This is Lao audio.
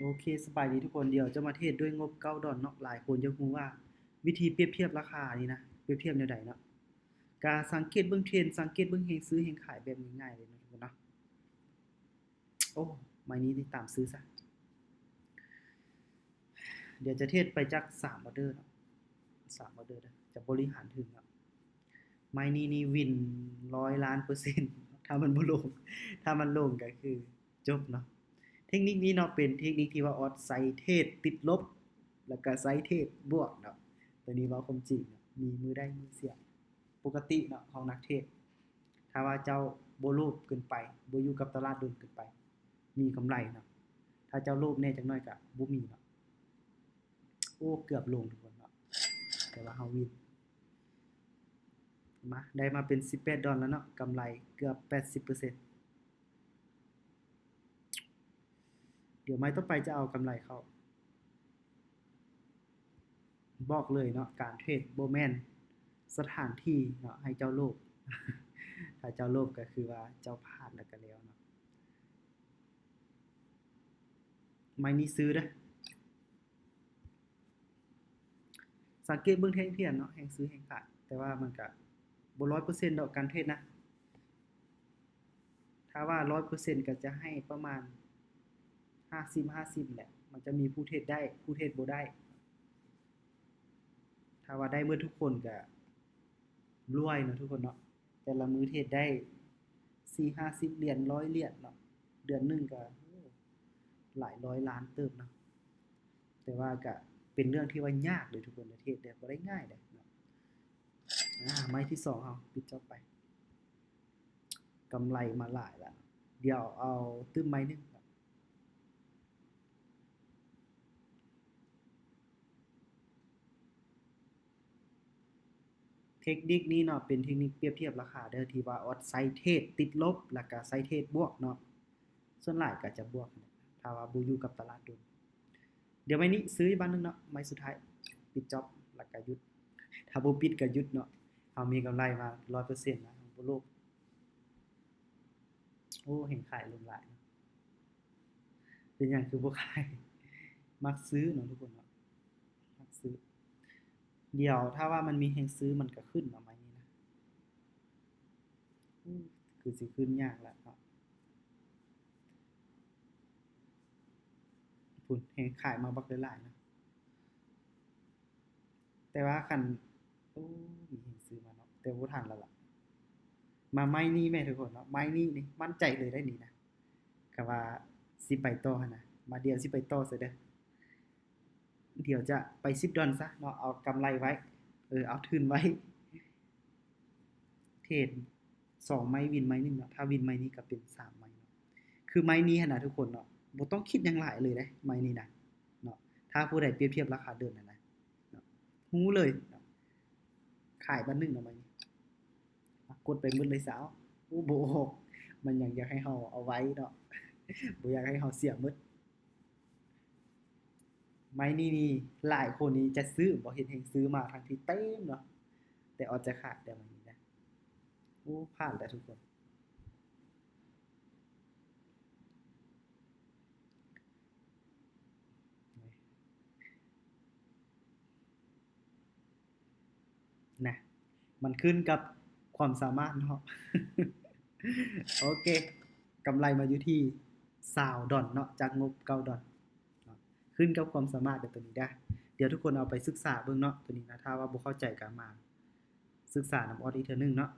ໂອເຄ ສະບາຍດີທຸກຄົນ. ດຽວຈະມາເທຣດດ້ວຍງົບເກົ້າດອນເນາະ. ຫຼາຍຄົນຢາກຮູ້ວ່າວິທີປຽບທຽບລາຄານີ້ນະ ປຽບທຽບແນວໃດເນາະ? ກະສັງເກດເບິ່ງເທຣນ, ສັງເກດເບິ່ງແຮງຊື້ແຮງຂາຍແບບງ່າຍໆເລີຍເນາະທຸກຄົນເນາະ. ໂອ້ ໄມ້ນີ້ຕິດຕາມຊື້ຊະ. ດຽວຈະເທຣດໄປຈັກສາມອໍເດີເນາະ, ສາມອໍເດີເດີ ຈະບໍລິຫານຖືກເນາະ. ໄມ້ນີ້ນີ້ວິນຮ້ອຍລ້ານເປີເຊັນ ຖ້າມັນບໍ່ລົງ, ຖ້າມັນລົງກໍຄືຈົບເນາະ. ເທັກນິກນີ້ເນາະ ເປັນເທັກນິກທີ່ວ່າອອດໃຊ້ເທຣດຕິດລົບ ແລ້ວກໍໃຊ້ເທຣດບວກເນາະ. ໂຕນີ້ເວົ້າຄວາມຈິງເນາະ, ມີມື້ໄດ້ມື້ເສຍ. ປົກກະຕິເນາະ ຂອງນັກເທຣດ ຖ້າວ່າເຈົ້າບໍ່ໂລບເກີນໄປ, ບໍ່ຢູ່ກັບຕະຫຼາດດົນເກີນໄປ, ມີກຳໄລເນາະ. ຖ້າເຈົ້າໂລບແດ່ຈັກໜ້ອຍກໍບໍ່ມີເນາະ. ໂອ້ ເກືອບລົງທຸກຄົນເນາະ, ແຕ່ວ່າເຮົາວິນ. ມາ ໄດ້ມາເປັນສິບແປດດອນແລ້ວເນາະ, ກຳໄລເກືອບແປດສິບເປີເຊັນ. ດຽວໄມ້ຕໍ່ໄປຈະເອົາກຳໄລເຂົ້າ. ບອກເລີຍເນາະ, ການເທຣດບໍ່ແມ່ນສະຖານທີ່ເນາະ ໃຫ້ເຈົ້າໂລບ. ຖ້າເຈົ້າໂລບກໍຄືວ່າເຈົ້າພາດແລ້ວກໍແລ້ວເນາະ. ໄມ້ນີ້ຊື້ເດີ້. ສັງເກດເບິ່ງແທ່ງທຽນເນາະ, ແຮງຊື້ແຮງຂາຍ, ແຕ່ວ່າມັນກະບໍ່ຮ້ອຍເປີເຊັນດອກ ການເທຣດນະ. ຖ້າວ່າຮ້ອຍເປີເຊັນກໍຈະໃຫ້ປະມານຫ້າສິບຫ້າສິບແຫຼະ, ມັນຈະມີຜູ້ເທຣດໄດ້ ຜູ້ເທຣດບໍ່ໄດ້. ຖ້າວ່າໄດ້ໝົດທຸກຄົນກໍລວຍເນາະທຸກຄົນເນາະ. ແຕ່ລະມື້ເທຣດໄດ້ສີ່ຫ້າສິບຫຼຽນ ຮ້ອຍຫຼຽນເນາະ, ເດືອນໜຶ່ງກໍ ໂອ້ ຫຼາຍຮ້ອຍລ້ານເຕີບເນາະ. ແຕ່ວ່າກະເປັນເລື່ອງທີ່ວ່າຍາກເດ້ທຸກຄົນ, ເທຣດເດ້ ບໍ່ໄດ້ງ່າຍເດ້ເນາະ. ອາ ໄມ້ທີສອງເຮົາປິດຈອບໄປ, ກຳໄລມາຫຼາຍລະ. ດຽວເອົາຕື່ມໄມ້ໜຶ່ງ. ເທັກນິກນີ້ເນາະ ເປັນເທັກນິກປຽບທຽບລາຄາເດີ້ ທີ່ວ່າອອດໃຊ້ເທຣດຕິດລົບ ແລ້ວກະໃຊ້ເທຣດບວກເນາະ. ສ່ວນຫຼາຍກໍຈະບວກ ຖ້າວ່າບໍ່ຢູ່ກັບຕະຫຼາດດົນ. ດຽວໄມ້ນີ້ຊື້ອີກບາດໜຶ່ງເນາະ, ໄມ້ສຸດທ້າຍ ປິດຈອບ ແລ້ວກະຢຸດ. ຖ້າບໍ່ປິດກໍຢຸດເນາະ. ເຮົາມີກຳໄລມາຮ້ອຍເປີເຊັນນະ, ເຮົາບໍ່ໂລບ. ໂອ້ ແຮງຂາຍລົງຫຼາຍເນາະ. ເປັນຫຍັງຄືບໍ່ຂາຍ? ມັກຊື້ເນາະທຸກຄົນເນາະ, ມັກຊື້. ດຽວຖ້າວ່າມັນມີແຮງຊື້ມັນກໍຂຶ້ນເນາະ ໄມ້ນີ້ນະ. ໂອ້ ຄືຊິຂຶ້ນຍາກລະເນາະ. ພຸ້ນ ແຮງຂາຍມາບັກຫຼາຍໆນະ. ແຕ່ວ່າຄັນ ໂອ້ ມີແຮງຊື້ມາເນາະ, ແຕ່ບໍ່ທັນແລ້ວລະ. ມາໄມ້ນີ້ແມ່ທຸກຄົນເນາະ, ໄມ້ນີ້ນີ້ໝັ້ນໃຈເລີຍໄດ໋ນີ້ນະ. ກະວ່າຊິໄປຕໍ່ຫັ້ນນະ, ມາດຽວຊິໄປຕໍ່ຊະເດີ້. ດຽວຈະໄປສິບດອນຊະເນາະ, ເອົາກຳໄລໄວ້ ເອີ ເອົາທຶນໄວ້. ເທຣດສອງໄມ້ ວິນໄມ້ໜຶ່ງເນາະ, ຖ້າວິນໄມ້ນີ້ກໍເປັນສາມໄມ້ເນາະ. ຄືໄມ້ນີ້ຫັ້ນນະທຸກຄົນເນາະ, ບໍ່ຕ້ອງຄິດຫຍັງຫຼາຍເລີຍເດ້ ໄມ້ນີ້ນະເນາະ. ຖ້າຜູ້ໃດປຽບທຽບລາຄາເດີນຫັ້ນນະເນາະ, ຮູ້ເລີຍເນາະ, ຂາຍບາດໜຶ່ງເນາະ ໄມ້ນີ້. ກົດໄປໝົດເລີຍຊາວ. ໂອ້ ບໍ່ອອກ, ມັນຍັງຢາກໃຫ້ເຮົາເອົາໄວ້ເນາະ, ບໍ່ຢາກໃຫ້ເຮົາເສຍໝົດ. ໄມ້ນີ້ນີ້ຫຼາຍຄົນນີ້ຈະຊື້ ບໍ່ເຫັນແຮງຊື້ມາທັງທີ່ເຕັມເນາະ, ແຕ່ອອດຈະຂາຍແຕ່ໄມ້ນີ້ນະ. ໂອ້ ພາດແລ້ວທຸກຄົນ. ນະ ມັນຂຶ້ນກັບຄວາມສາມາດເນາະ. ໂອເຄ ກຳໄລມາຢູ່ທີ່ຊາວດອນເນາະ ຈາກງົບເກົ້າດອນເນາະ, ຂຶ້ນກັບຄວາມສາມາດເດີໂຕນີ້ເດີ. ດຽວທຸກຄົນເອົາໄປສຶກສາເບິ່ງເນາະ ໂຕນີ້ນະ, ຖ້າວ່າບໍ່ເຂົ້າໃຈກໍມາສຶກສານຳອອດອີກເທື່ອໜຶ່ງເນາະ.